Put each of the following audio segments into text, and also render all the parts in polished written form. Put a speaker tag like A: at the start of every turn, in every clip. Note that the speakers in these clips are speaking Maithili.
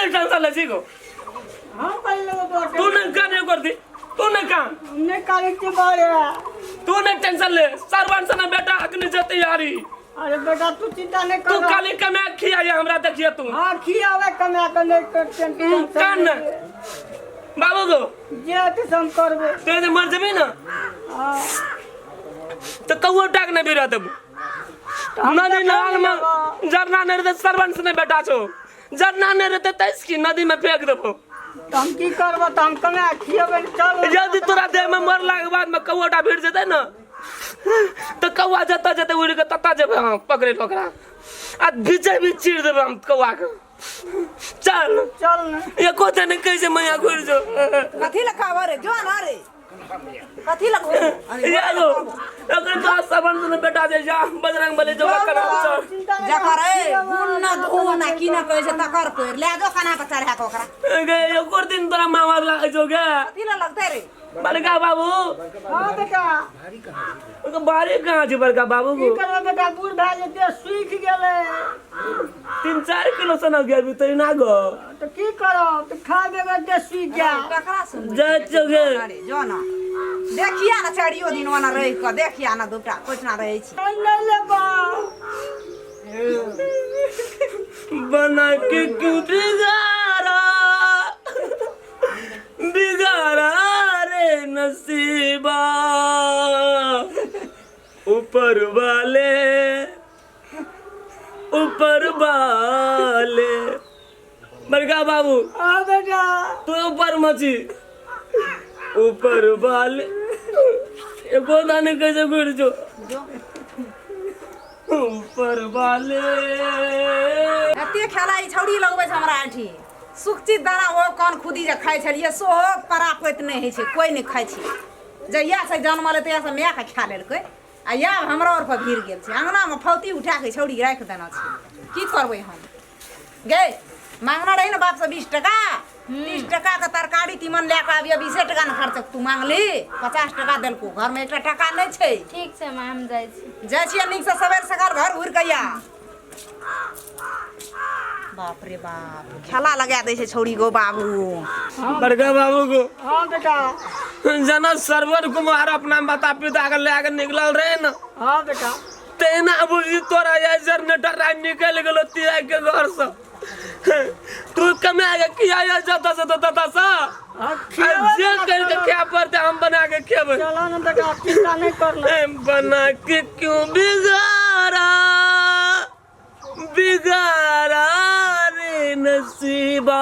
A: कथी टेंशन लै छी गो?
B: हम कहि लेबो बड़।
A: तू नहीं कान कर दी, तू नहीं कान।
B: हम नहीं काने के बारे।
A: तू नहीं टेंशन ले, सरवन से ना बेटा अग्नि जते यारी।
B: अरे बेटा, तू चिंता नहीं
A: तू
B: कर।
A: खाली कमा खिया हमरा, देखिए तू।
B: हाँ, खियावे कमा के, नहीं कर टेंशन।
A: कान ना बाबू गो।
B: जे अथी से हम करबे।
A: तू जे मर जेबी ना
B: हाँ।
A: तो कौओ टाक नहीं भी रहते।
B: तो हम
A: नदी
B: तो
A: नाल में
B: लेबो।
A: जरना नहीं रहते, सरवन से नहीं बेटा छो, जरना नहीं रहते तैस की नदी में फेंक देबो।
B: तो हम की करबो? तो हम कमा खियेबे, चल।
A: यदि तोरा देह में मरला के बाद में कौओटा भिड़ जेतै ना, तो कौआ जतऽ जेतै उड़ि के ततऽ जेबै हम पकड़े ओकरा आ बीचे बीच चीर देबै हम कौआ के। चल।
B: चल ना।
A: एको दिन कैसे मैया घुरि जो।
C: कथी लए कहबो रे? जो ना रे, कथी लए घुर?
A: या गो, ओकर बाद सबन सुन बेटा जे जा बजरंग बली जो करा चल।
B: चिंता नहीं।
C: जकर ए गुण न धू ना की न कहै छै तकर पैर लए जो कना पर चढ़ा के ओकरा।
A: गे, एको दिन तोरा मामा लागै छौ गे?
C: कथी लए लगतै रे?
A: बड़का बाबू।
B: हाँ बेटा।
A: ओकर बारी कहाँ छै बड़का बाबू?
B: की करबै बेटा, बूढ़ भए जेतै, सूखि गेलै।
A: 3-4 किलो सनक गेल तो ना गो।
B: तऽ की करब, तऽ खा बेगर देह सूखि गेल।
C: ककरा सुनबै?
A: जाइ छियौ गे।
C: अरे जो ना, देखिया ना, चारियो दिन ओना रहि कऽ देखिया ना, दूटा कोइठना रहै छी।
B: नहि लेबऽ।
A: बना के क्यों बिगाड़ा बिगाड़ा रे नसीबा ऊपर वाले, ऊपर वाले। बड़का बाबू।
B: हाँ बेटा।
A: तू ऊपर मची, ऊपर वाले एको दाने कैसे घुर जो ऊपर वाले।
C: एते खेला ई छौड़ी लगबै छै हमरा एठी। सुखचित दाना ओ कौन खुदी जे खाइ छलियै सेहो परापैत नहि होइ छै, कोइ नहि खाइ छै। जहियासँ जनमलै तहियासँ मायके खा लेलकै आ आब हमरा आओर पर भिड़ गेल छै। अङ्गनामे फौती उठा कऽ छौड़ी राखि देने छै। की करबै हम गे? मांगना रही ने बापसँ 20 टका, 30 टकाके तरकारी तीमन लए कऽ आबियऽ, 20 टका ने खर्च। तू मांगली, 50 टका देलको। घरमे एकटा टका नहि छै।
D: ठीक छै माँ, हम जाइ छी।
C: जाइ छियै, नीकसँ सवेर सकाल घर घुरि कऽ आ। बाप रे बाप, खेला लगा दै छै छौड़ी गो बाबू।
A: बड़का बाबू को।
B: हाँ बेटा।
A: जना सरवर कुमार अपना माता पिता के लए के निकलल रहे ना।
B: हाँ बेटा।
A: तेना बुझी तोरा ये जनरेटर रात निकल गेलो तिया के घर से। तू कमा के किया ये जता से तता से।
B: हाँ,
A: आ
B: खियाबै
A: जे
B: ना।
A: कर के क्या पड़ते, हम बना के खेबै।
B: चलो ना बेटा, चिंता नहीं करना।
A: ए, बना के क्यों बिगाड़ा बिगाड़ा रे नसीबा।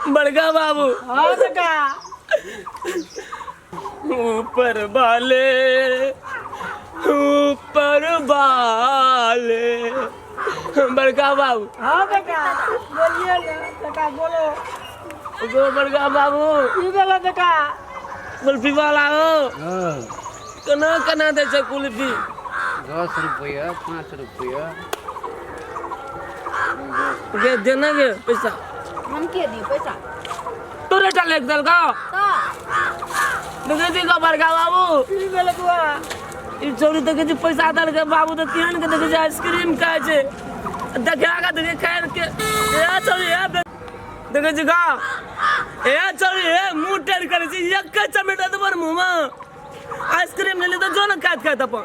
A: बड़का बाबू।
B: हाँ बेटा।
A: ऊपर वाले, ऊपर वाले। बड़का बाबू।
B: हाँ बेटा, बोलिए ना बेटा, बोलो।
A: गो बड़का बाबू।
B: की भेलो बेटा?
A: कुल्फी वाला हो?
E: हाँ।
A: केना केना दै छै कुल्फी?
E: 10 रुपया, 5 रुपया।
A: गे, देना गे पैसा।
C: हम के दी पैसा?
A: तोरे टा लिख देलकौ?
C: तऽ।
A: देखै छी गो बड़का बाबू।
B: की भेलो बुआ?
A: ई छौड़ी देखै छी पैसा देलकै बाबू तऽ केहन के देखै छी, आइसक्रीम खाइ छै। देखा के देखै खाइ के। ए छौड़ी, ए देखै छी गा, ए छौड़ी, ए मुँह टेढ़ करै छी, एक चमेटा देबो ने मुँहमे। आइसक्रीम लेली तऽ जो ने खाइत खाइत अपन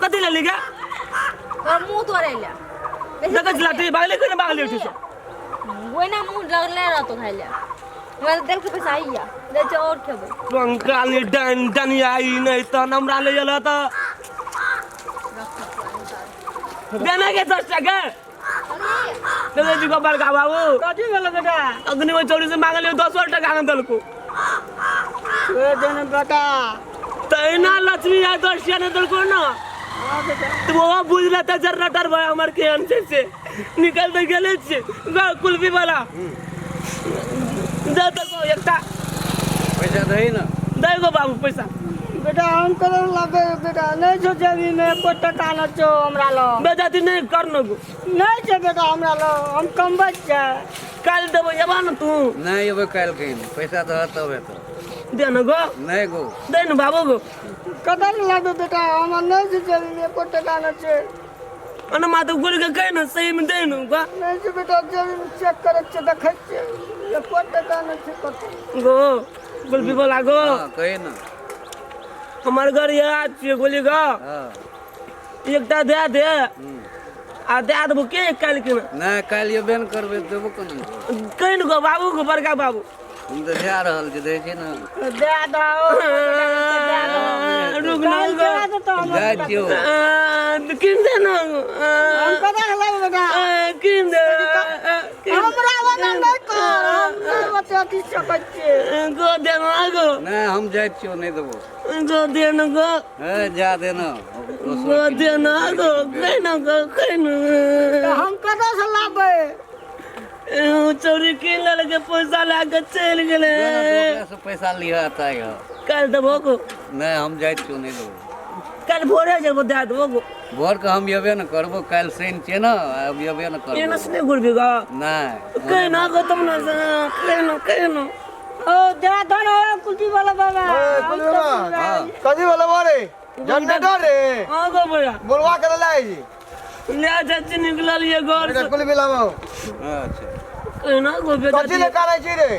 A: कथी लेली गे?
D: तोर मुँह तोड़ै लए।
A: देखै छी लाठी भागले कोई ने भागले उठी से।
D: ओहिना मुँह लगले रहतो खाइ लए। हमरा तऽ देलकै पैसा, हैया जाइ छै आओर खेबै।
A: पंकाली डन डनियाई नहीं तहन हमरा ले गेल तऽ देना के 10 टका। देखै छी गो बड़का बाबू।
B: कथी भेलो बेटा?
A: अग्नि में चोरी से मांगलियो, 10 टका ने देलको।
B: ए देने बेटा।
A: तहिना लक्ष्मी आइ 10 टका ने देलको ना।
B: हाँ बेटा।
A: तो वो बुझ लेते जनरेटर भाई हमर केहन छै से निकल तऽ गेले छियै। गो कुल्फी वाला, दे दे गो एकटा।
E: पैसा दही ना।
A: दे गो बाबू पैसा।
B: बेटा, हम करो लगे बेटा, नहीं छो जेबी में एको टका न छो हमरा लग।
A: बेजाती नहीं कर न गो।
B: नहीं छो बेटा हमरा लग, हम कमबै छियै।
A: काल्हि देबो, एबा ने तू?
E: नहीं एबै काल्हि कहीं, पैसा दह तब हेतौ।
A: दे न गो।
E: नहीं गो।
A: दे न बाबू गो।
B: कतऽ ने लगबै बेटा, हमरा नहीं छो जेबी में एको टका न छै।
A: ओना मा तऽ गोल के कहि ने सही में दे ने गा।
B: नहि छै बेटा, जेबी में चेक करै छियै, देखै छियै, एको टका नहि छै कतौ।
A: गो कुल्फी वाला गो।
E: हँ, कही ने।
A: हमर घर इएह छियै गोली गो।
E: हँ।
A: एकटा दए दे आ दए देबो के काल्हि के।
E: नहि, काल्हि एबे ने करबै, देबो कोना?
A: कहि ने गो बाबू गो, बड़का बाबू।
E: हम तऽ जा रहल छी, दै छी ने।
B: दए दहो।
A: रुक ना
B: काल्हि
A: गो।
B: चला देतौ हमरा।
E: जाइ छियौ।
A: कीन दे ना।
B: हम कतऽ से लेबै बेटा?
A: कीन दे।
B: हमरा ओना नहि कर, हम नहि ओते अथी सकै छियै।
A: गो दे ना गो।
E: नहि, हम जाइ छियौ, नहि देबो।
A: गो दे ना गो।
E: हे, जा दे ना।
A: गो दे ना गो, कहि ना गो, कहि ना।
B: तऽ हम कतऽ से लाबै?
A: चोरी कीन लेलकै, पैसा लए कऽ चलि गेलै।
E: से पैसा लिहऽ ताहि।
A: काल्हि देबो गो।
E: नहि, हम जाइ छियौ, नहि देबो।
A: काल्हि भोरे जेबो, दए देबो गो।
E: भोरके हम एबे ने करबो, काल्हि शनि छियै ने, हम एबे ने
A: एना
E: करबो।
A: से नहि घुरबी गो?
E: नहि।
A: कहि ना गो, तब ना कहि ना, कहि ना।
B: ओ दए दहो ने कुल्फी वाला बाबा।
F: ए, कुल्फी बाबा।
E: हँ।
F: कथी बोलो रे जनरेटर रे?
A: हाँ गो भैया।
F: बोलवा कर लाए जी।
A: ले चाची, निकलल ये घर
F: बेटा
A: से।
F: कुल्फी लाबो।
E: अच्छा।
A: कहि ना गो बेटा।
F: कथी ले कानै छी रे?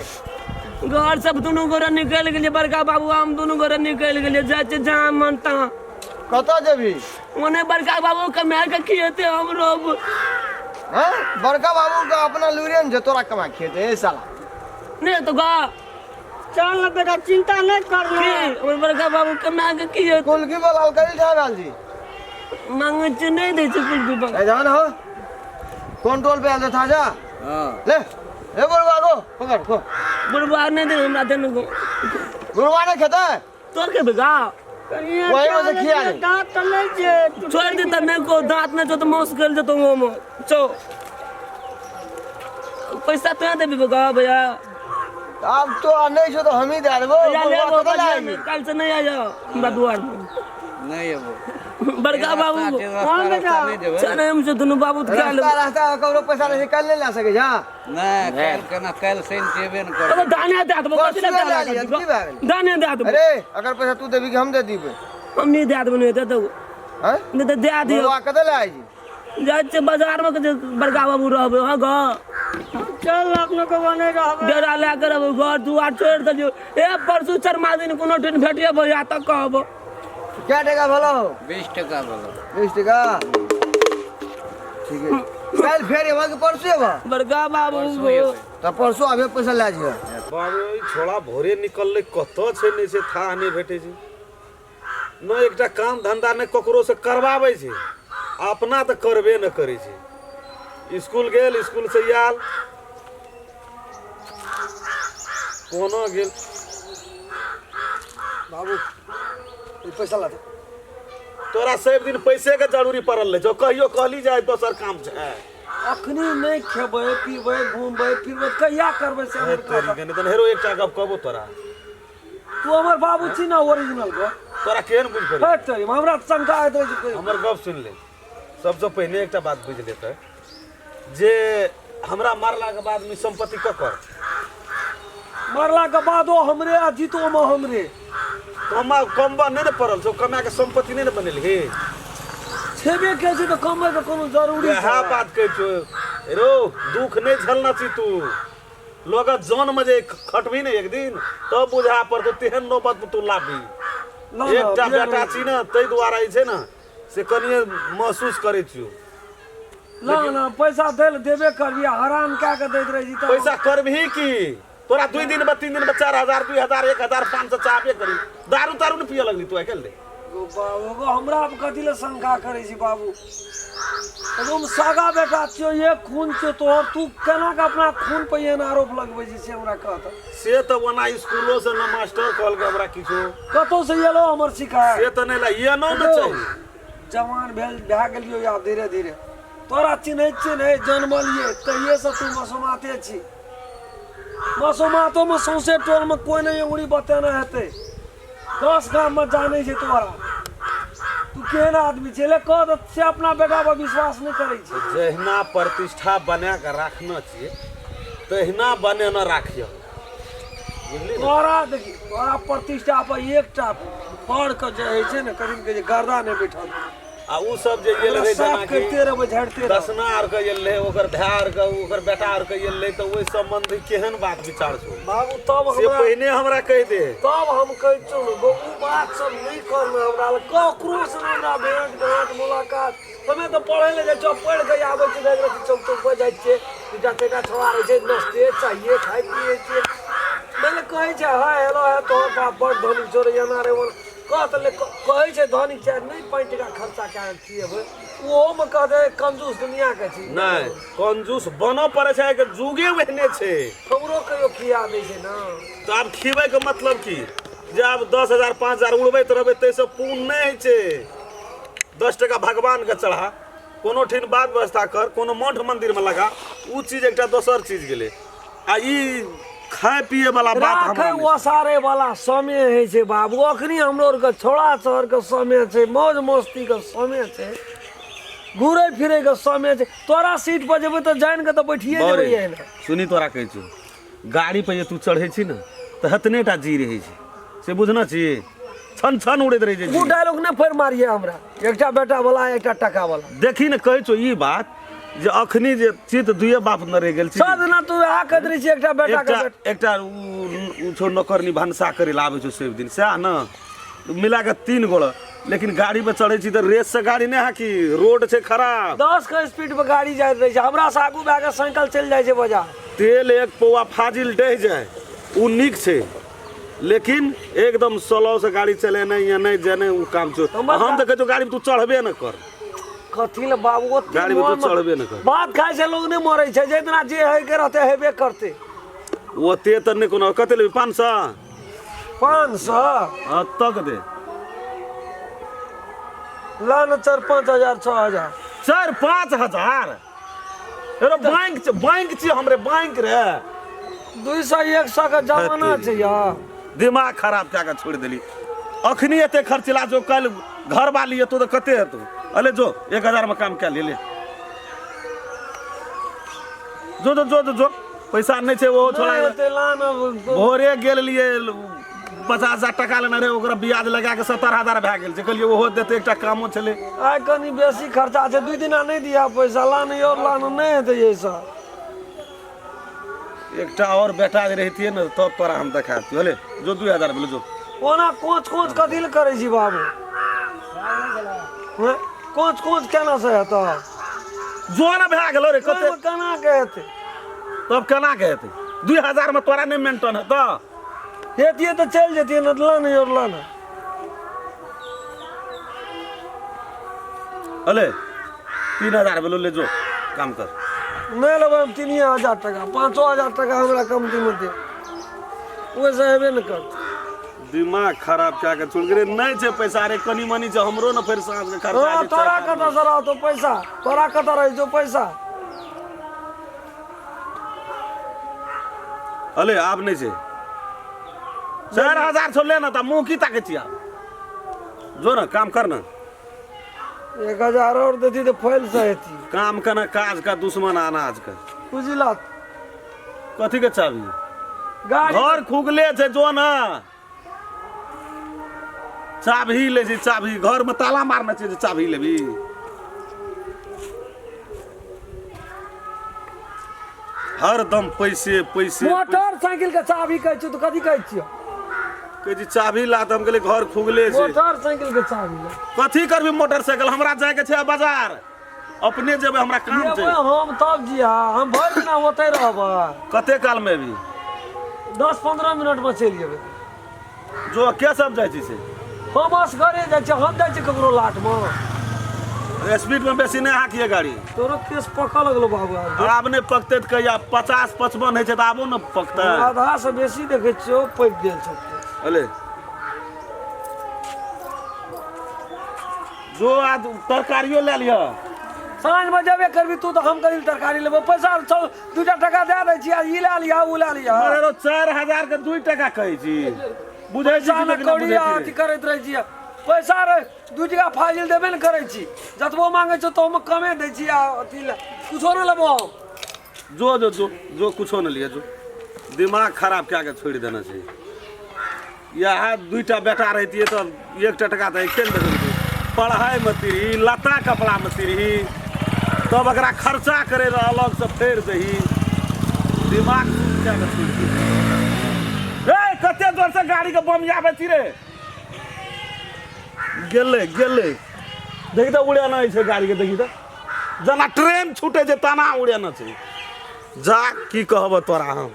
A: घर सब दुनू गोरे निकलि गेलियै, बड़का बाबू हम दुनू गोरे निकलि गेलियै, जाइ छियै जहाँ मन तहाँ।
F: कतऽ जेबही?
A: ओने बड़का बाबू कमा के खिएते, हम रोब।
F: हैं, बड़का बाबू के अपना लूरे ने छै, तोरा कमा खेते ए साला?
A: नहि तो गा।
B: चल ने बेटा, चिंता नहि कर
A: की
B: ने।
A: हमर बड़का बाबू कमा के खिएते।
F: कुल्फी वाला करी ठा जी।
A: मांगै छियै नहि दै छै कुल्फी बाबा।
F: ए जान हो कंट्रोल पे आल था जा।
E: हँ।
F: ले ले बुढ़वा को पकड़ को।
A: बुढ़बा नहि दे हमरा, देने गो।
F: बुढ़वा ने खेते।
A: तोर के बेगा।
F: वही में से खिया दे।
B: दाँत तऽ नहि छै।
A: छोड़ि दे तऽ नहि को दाँत नहि छौ तऽ माउस गलि जेतौ ओमे। चौ पैसा तोरा देबी बेगा भैया।
F: आब तो नहीं छो तो हम ही दे देबो।
A: भैया ले
F: बुढ़वा कतऽ लागी?
A: काल्हि से नहि आइयो हमरा दुआर पर।
E: नहि एबो।
A: बड़का बाबू।
E: रास्ता रास्ता नहि जेबै।
A: चल हम से दुनू बाबू तऽ खा
F: रास्ता
A: लेबै।
F: रास्ता ककरो पैसा नहीं काल्हि नहीं ला सकै छा।
E: नहि, काल्हि केना? काल्हि शनि छै, एबे ने
A: तब
E: करबै।
A: दाने दए देबो, कथी लए
F: परसुए
A: दए
F: लए लिअ,
A: देबो?
F: की भए गेलै?
A: दाने दए देबो।
F: अरे, अगर पैसा तू देबी कि हम दे दीबै?
A: हम नहि दए देबो, नहि दे देबो।
F: हैं?
A: नहि तऽ दए दियौ।
F: बुढ़वा कतऽ ले आई जी?
A: जाइ छियै बाजारमे के बड़का बाबू रहबै हँ गो।
B: चल, अपनो के बने रहबै।
A: डेरा लए कऽ रहबै, घर दुआर छोड़ि देलियौ। ए परसू चरमा दिन कोनो दिन भेटिए भैया तऽ कहबो।
F: क्या टका भलो?
E: 20 टका भेलो।
F: 20 टका ठीक है। काल्हि फेर एबा कि परसू एबा?
A: बड़का बाबू।
E: परसू एबै।
F: तऽ परसू आबे, पैसा लए जइहे।
G: बाबू, ई छोड़ा भोरे निकललै, कतऽ छै नहि छै थाह नहि भेटै छै ने। एकटा काम धंधा नहि ककरो से करबाबै छै, अपना तऽ करबे नहि करै छै। स्कूल गेल, स्कूल से आयल, कोनो गेल।
H: बाबू, ई पैसा ला दे।
G: तोरा सब दिन पैसे के जरूरी पड़ल रहै छौ, कहियो कहली जाय दोसर काम छै।
H: अखनी नहि खेबै पीबै, घूमबै फिरबै, कहिया करबै से
G: हे
H: हमर
G: तोरी
H: कहत।
G: के नहि तऽ हेरो, एकटा गप कहबो तोरा।
H: तू हमर बाबू छी ने ओरिजिनल गो?
G: तोरा केहन बुझ पड़ै?
H: हे तोरी, हमरा तऽ शंका आइत रहै छै कोइ।
G: हमर गप सुनि ले। सबसँ पहिने एकटा बात बुझि लेतै जे हमरा मरलाके बादमे सम्पत्ति ककर?
H: मरला के बादो हमरे आ जीतो में हमरे।
G: कमा कमबा नहि ने पड़ल छौ, कमा के सम्पत्ति नहि ने बनेलही?
H: छेबे के छै तऽ कमबै के कोनो जरूरी
G: इएह
H: छै?
G: बात कहै छौ रो, दुख नहि झेलना छी तू। लोग जनमे जे खटबही ने एक दिन तब बुझा पड़तौ, तेहन नौबत तू लाबी।
H: ना, ना,
G: एकटा
H: बिया
G: बेटा
H: नहि।
G: छी ने, ताहि दुआरे जे छै ने से कनिए महसूस करै छियौ।
H: ना ना, पैसा दै लए देबे करबी आ हरान कए के दैत रहै छी तऽ।
G: पैसा करबही की? तोरा 2 दिन में, 3 दिन में 4000, 2000, 1000, 500 चाहबे करी। दारू तारू ने पिए लगली तू आइ काल्हि रे?
H: गो बाबू गो, हमरा पर कथी लए शंका करै छी बाबू? एकदम सगा बेटा छियौ, एक खून छियौ तोहर। तू केना के अपना खून पर एहन आरोप लगबै छी से हमरा कहत।
G: से तऽ ओना स्कूलो से न मास्टर कहलकै हमरा किछो।
H: कतौ से एलो हमर शिकायत?
G: से तऽ नहि ला एनो ने चाही।
H: जवान भेल भए गेलियौ, आब धीरे धीरे तोरा चिन्है छियै ने, जनमलियै तहिये से तू मसोमाते छी। मसोमातोमे सौंसे टोलमे कोइ नहि अंगुरी बतेने हेतै, 10 गाममे जानै छै तोरा, तू केहन आदमी छै। ले कह दे से अपना बेटा पर विश्वास नहि करै छै।
G: जहिना प्रतिष्ठा बना कऽ राखने छियै तहिना बनेने राखियौ, बुझली ने?
H: तोरा देखी, तोरा प्रतिष्ठा पर एकटा पर के जे होइ छै ने, कथी कहै छै, गर्दा नहि बैठल।
G: आ उ सब जे गेल
H: ओकरा
G: रहै
H: साफ
G: जेनाकि
H: करिते रहबै झाड़िते रहबै।
G: दसना आर के गेल रहै, ओकर भाय आर के, ओकर बेटा आर के गेल रहै, तऽ ओहि सम्बन्धी केहन बात विचार छौ
H: बाबू तब
G: से
H: हमरा
G: पहिने हमरा कहि दे।
H: तब हम कहै छियौ ने गो, उ बात सब नहि करना हमरा लग, ककरो से नहि हमरा भेंट घाट मुलाकात। हमे तऽ पढ़ै लए जाइ छियौ, पढ़ि कऽ आबै छियै, जाइ छियै चौक चौक पर जाइ छियै, दूटा चारिटा छोड़ा रहै छै, नाश्ते चाहिए खाइ पियै छियै। मानि ले कहै छै हाय हेलो हे तोहर बाप बड़ धनिक छौ रे, एना रे ओना कह तऽ ले, कहै छै धनिक छै, नहि 5 टका खर्चा कए कऽ खिएबै, ओहोमे कहतै कंजूस दुनियाके छी।
G: नहि, कंजूस बनऽ पड़ै छै, आइके जुगे ओहने छै।
H: हमरो कहियो खिया दै छै ने।
G: तऽ आब खियबैके मतलब की जे आब 10,000 5,000 उड़बैत रहबै ताहिसँ पुण्य नहि होइ छै। 10 टका भगवानके चढ़ा, कोनो ठीन बात व्यवस्था कर, कोनो मठ मंदिरमे लगा, ओ चीज एकटा दोसर चीज गेलै। आ ई खाय पिए वाला बात हमरा
H: राखै
G: नहि।
H: ओसारे वाला समय होइ छै बाबू, अखनी हमरो आरके छौड़ा शहरके समय छै, मौज मस्तीके समय छै, घुरै फिरैके समय छै। तोरा सीट पर जेबै तऽ जानि कऽ तऽ बैठिए जेबै।
G: बौरे,
H: एहिना
G: सुनी तोरा कहै छियौ, गाड़ी पर जे तू चढ़ै छी ने तऽ एतने टा जी रहै छै, से बुझने छी, छन छन उड़ैत रहै छै
H: ओ
G: जी।
H: डायलॉग नहि फेर मारिए हमरा, एकटा बेटा वाला एकटा टका वाला।
G: देखी ने कहै छौ ई बात जे अखनी जे छी तऽ दुइए बाप ने रहि गेल छी।
H: सब दिना तू वएह कहैत रहै छी एकटा बेटा के
G: एकटा
H: बेटा।
G: एकटा उ छौ नौकरनी भनसा करै लए आबै छौ सब दिन, सएह ने मिला कऽ 3 गोड़ा। लेकिन गाड़ी पर चढ़ै छी तऽ रेस से गाड़ी नहि हाकी, रोड छै खराब।
H: 10 के स्पीड पर गाड़ी जाइत रहै छै, हमरा से आगू भए कऽ साइकिल चलि जाइ छै बाजार।
G: तेल 1 पौआ फाजिल डहि जाय ओ नीक छै, लेकिन एकदम स्लो से गाड़ी चलेनाइ या नहि जेनाइ ओ काम छौ। हम तऽ कहै छियौ गाड़ी पर तू चढ़बे नहि कर।
H: कथी ले बाबू, ओते
G: गाड़ी में तो
H: मोन
G: चढ़बे नहि कर।
H: भात खाइ से लोग नहि मरै छै, जितना जे होइ के रहतै हेबे करतै।
G: ओते तऽ नहि कोनो। कते लेबही? 500?
H: 500?
G: हँ तक दे।
H: ला ने 4-5 हजार 6 हजार।
G: 4-5 हजार? एरो बैंक छै, बैंक छियै हमरे बैंक रे।
H: 200 100 के जमाना छै यार।
G: दिमाग खराब कए कऽ छोड़ि देली। अखनी एते खर्चिला छौ, काल्हि घरवाली एतौ तऽ कते हेतौ? अले जो 1000 में काम कए ले, ले जो जो जो जो जो पैसा नहि छै ओहो छोड़ा।
H: नहि हेतै, ला ने।
G: भोरे गेल लिए 50,000 टका लेने रहै, ओकरा ब्याज लगा कऽ 70,000 भए गेल छै। कहलियै ओहो देतै, एकटा कामो छलै।
H: आइ कनि बेसी खर्चा छै, 2 दिना नहि दिया पैसा। ला ने और ला ने, नहि हेतै एहिसँ।
G: एकटा और बेटा जे रहितियै ने तब तोरा हम देखा दितियै। होले जो 2000 भेलै जो।
H: ओना कोच कोच कथी लए करै छी बाबू? हँ? कोच कोच केना से हेतौ?
G: जो ने भए गेलो रे कते।
H: ओहिमे केना के हेतै?
G: तब केना के हेतै? 2000 में तोरा नहि मेंटेन हेतौ?
H: हेतियै तऽ चलि जेतियै ने। ला ने और ला ने।
G: अले 3000 भेलो, ले जो काम कर।
H: नहि लेबै हम 3000 टका, 5000 टका हमरा कमतीमे दे, ओहिसँ हेबे नहि करतै।
G: दिमाग खराब कए कऽ छोड़ गेलै। नहि छै पैसा रे, कनि मनि छै हमरो ने, फेर साँझ के खर्चा
H: हँ
G: जे
H: तोरा
G: चारि
H: कतऽ से रहतौ पैसा? तोरा कतऽ रहै छौ पैसा?
G: अले आब नहि छै, 4000 छौ, ले ने। तऽ मुँह की ताकै छी? आब जो ने काम कर ने।
H: 1000 और देती तऽ फैल से हेती।
G: काम केना काज का दुश्मन अनाज के।
H: बुझला?
G: कथी के चाबी?
H: गाड़ी
G: घर खुगले छै, जो ने चाभी ले छै। चाभी घर में ताला मारने छै जे चाभी लेबी? हरदम पैसे पैसे।
H: मोटर साइकिल के चाभी कहै छियौ तऽ कथी कहै छियौ?
G: कहै छी चाभी ला तऽ हम कहलियै घर खुगले छै।
H: मोटर साइकिल के चाभी ला।
G: कथी करबी मोटरसाइकिल? हमरा जायके छै बाजार, अपने जेबै, हमरा काम छै।
H: जेबै हम तब जिया, हम भरि दिना ओतै रहबै।
G: कते काल में एबी?
H: 10-15 मिनट में चलि जेबै।
G: जो। के सब जाइ छी से?
H: हम असगरे जाइ छियै, हम जाइ छियै ककरो लाटमे?
G: स्पीड में बेसी नहि हाँकिए गाड़ी।
H: तोरो केस पकऽ लगलो बाबू आब।
G: आब नहि पकतै तऽ कहिया? 50-55 होइ छै तऽ आबो ने पकतै।
H: आधा से बेसी देखै छियौ पकि गेल छौ।
G: अले जो आ तरकारियो लए लिअ।
H: साँझमे जेबे करबी तू तऽ हम कथी लए तरकारी लेबै? पैसा छौ, 2टा टका दए दै छी आ ई लए लिअ ओ लए लिअ।
G: अरे 4000 के 2 टका कहै छी, बुझै छी
H: पैसा
G: कि
H: ने
G: नहि
H: कौड़ी
G: बुझै
H: आ
G: छी?
H: अथी करैत रहै छियै। पैसा रे 2 टका फाजिल देबे ने करै छी, जतबो मांगै छौ तो हम कमे दै छी। आ अथी लए कुछो नहि लेबो हम।
G: जो जो जो जो, कुछो नहि लिअ जो। दिमाग खराब कए कऽ छोड़ि देने छै। इएह 2टा बेटा रहितियै तऽ 1टा टका तऽ एके ने देबै। पढ़ाइमे तिरही, लत्ता कपड़ामे तिरही, तब एकरा खर्चा करे लए अलगसँ फेर दही। दिमाग सुन कए कऽ छोड़ि दही। रे कते जोरसँ गाड़ीके बम आबै छी रे। गेलै गेलै, देखी तऽ उड़ेना छै गाड़ीके, देखी तऽ जेना ट्रेन छूटे छै तेना उड़ेना छै। जा की कहब तोरा हम।